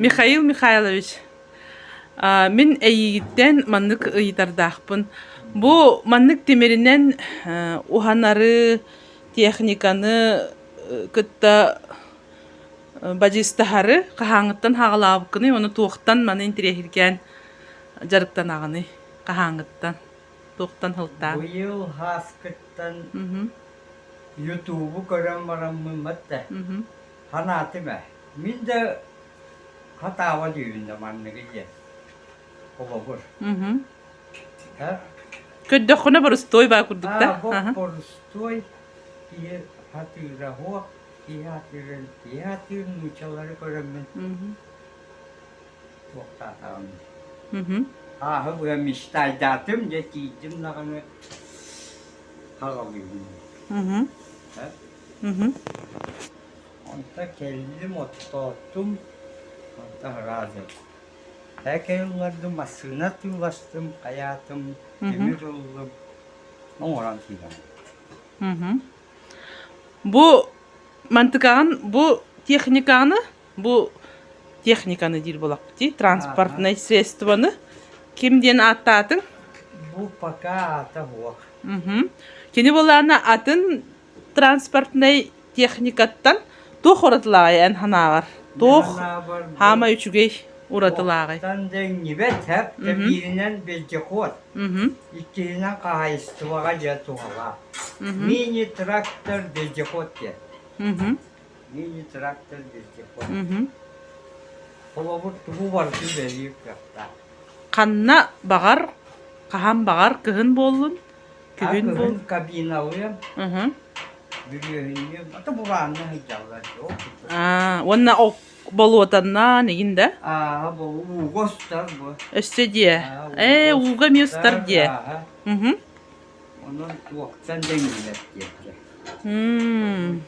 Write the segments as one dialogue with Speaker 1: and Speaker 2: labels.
Speaker 1: Михаил Михайлович, мин эйигиттэн маннык ыйытардаахпын. Бу маннык тимиринэн уһанары, техниканы кытта бадьыыстаһары хаһааҥҥыттан хаҕалаабыккыный уонна туохтан маны интэриэһиргээн дьарыктанаҕыный? Хаһааҥҥыттан? Туохтан сылтаан?
Speaker 2: Быйыл һааскыттан Ютубу көрөн бараммын да санаатым ээ. Мин да хатаабат үһүбүн да манныгы диэн. Холобур.
Speaker 1: Көрдөххүнэ борустуой баа курдук да?
Speaker 2: Аа, борустуой киһи хатыыра суох, киһи хатыырын, киһи хатыыр нууччалары көрөммүн туохтаатаҕым. Ааһы быһа мечтайдаатым, дьэ тиийдим даҕаны хаҕалыыбын. Онто кэллим, оттоотум, онто сразу Экэй ыллардым, массыына атыыластым, хайаатым, тимир ыллым, оҥорон киирэн.
Speaker 1: Бу мантыкаҕын, бу техниканы, бу техниканы диир буолахпыт дии, транспортнай средствоны ким диэн ааттаатыҥ?
Speaker 2: Бу пока аата суох.
Speaker 1: Кини буолаана атын транспортнай техникаттан туох уратылааҕый эн санааҕар? Туох хаамай үчүгэй уратылааҕый?
Speaker 2: Туохтан да иҥнибэт һэп, бииринэн вездеход, иккиһинэн хаһаайыстыбаҕа дьэ туһалаах. Мини-трактор вездеход диэн. Мини-трактор вездеход. Холобур, тугу барытын үлэлиир кыахтаах.
Speaker 1: Ханна баҕар, хаһан баҕар кыһын буоллун, Күһүн
Speaker 2: Кыһын кабиналыам, бүрүөһүннүөм, ата бураанна сылдьаллар ол курдук.
Speaker 1: Аа, уонна болуотаннаан игин да?
Speaker 2: Аа, бу ууга устар бу.
Speaker 1: Өссө диэ. Ээ, ууга эмиэ устар диэ. Мгм.
Speaker 2: Онон туохтан дэҥнибэт диэччи.
Speaker 1: Мм.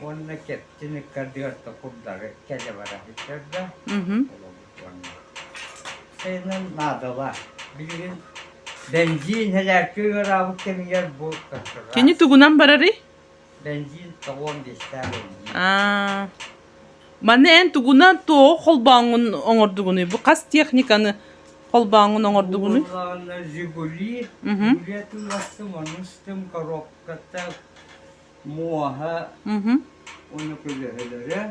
Speaker 2: Уонна кэптин ыккардыгар курдары кэлэ бара сылдьар да.
Speaker 1: Мгм.
Speaker 2: Сайынын наадалаах. Билигин бензин сэлээркэ ыараабыт кэмигэр бу
Speaker 1: Кини тугунан барарый?
Speaker 2: Бензин тоҕуон биэстээх бензин.
Speaker 1: Аа. Маны эн тугунан туоҕу холбооҥҥун оҥордугунуй? Бу хас техниканы холбооҥҥун оҥордугунуй?
Speaker 2: Буоллаҕына Жигули, Жигули атыыластым, ону ыстым, коробката, муоһа, уонна көлөһөлөрө.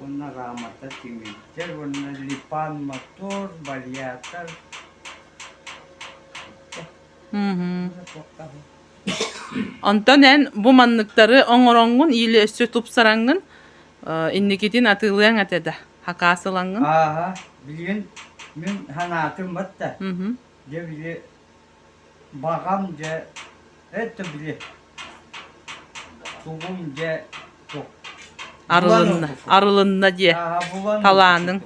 Speaker 2: Уонна рамата тимирдэр уонна липан мотор, вариатор.
Speaker 1: Онтон эн бу манныктары оҥороҥҥун или өссө тупсараҥҥын инникитин атыылыаҥ этэ да хакаас ылаҥҥын?
Speaker 2: Ааһа, билигин мин санаатым батта. Дьэ били Баҕам дьэ, это били тугум дьэ туох
Speaker 1: Арылынна, арылынна диэ
Speaker 2: Ааһа булан
Speaker 1: талааныҥ.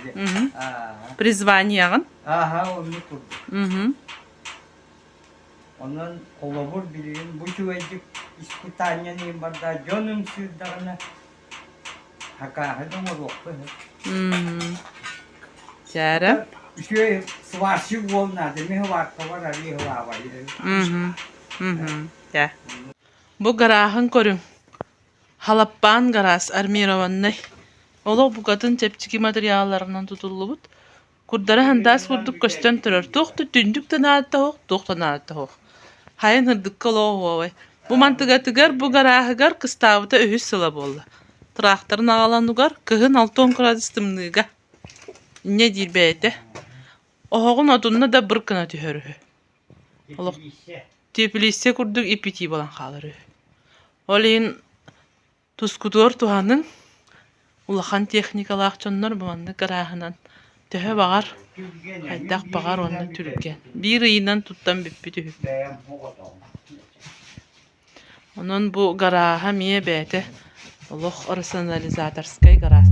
Speaker 2: били.
Speaker 1: Мгм.
Speaker 2: Ааһа.
Speaker 1: Призванияҕын.
Speaker 2: Ааһа оннук курдук.
Speaker 1: Мгм.
Speaker 2: Онон холобур билигин бу үчүгэйдик испытанияны барда дьон ымсыырдаҕына Хакааһы да оҥоруохха үһү.
Speaker 1: Чээрэ.
Speaker 2: Үчүгэй сварщик уол наада. Мин сваркабар арыы сылаабай.
Speaker 1: Чэ. Бу гарааһын көрүҥ. Халаппаан гараас армированнай. Олох букатын чэпчэки материалларынан тутуллубут. Курдары хандаас курдук көстөн турар, туох да түннүк да наадата суох, туох да наадата суох. Хайан ырдыкка олоҕо уоҕай. Бу мантыгатыгар, бу гарааһыгар кыстаабыта үһүс сыла буолла. Тыраахтарын аҕалан угар, кыһын 60 градус тымныыга. Инньэ диир бэйэтэ. Оһоҕун отунна да быр гына түһэр үһү. Олох теплица курдук ип-итии буолан хаалар үһү. Ол иһин Тускутугар туһаныҥ, улахан техникалаах дьоннор бу маннык ырааһынан төһө баҕар, хайдах баҕар уонна түргэн. Биир ыйынан туттан бүппүт үһү. Онон бу гарааһа эмиэ бэйэтэ олох рационализаторскай гараас.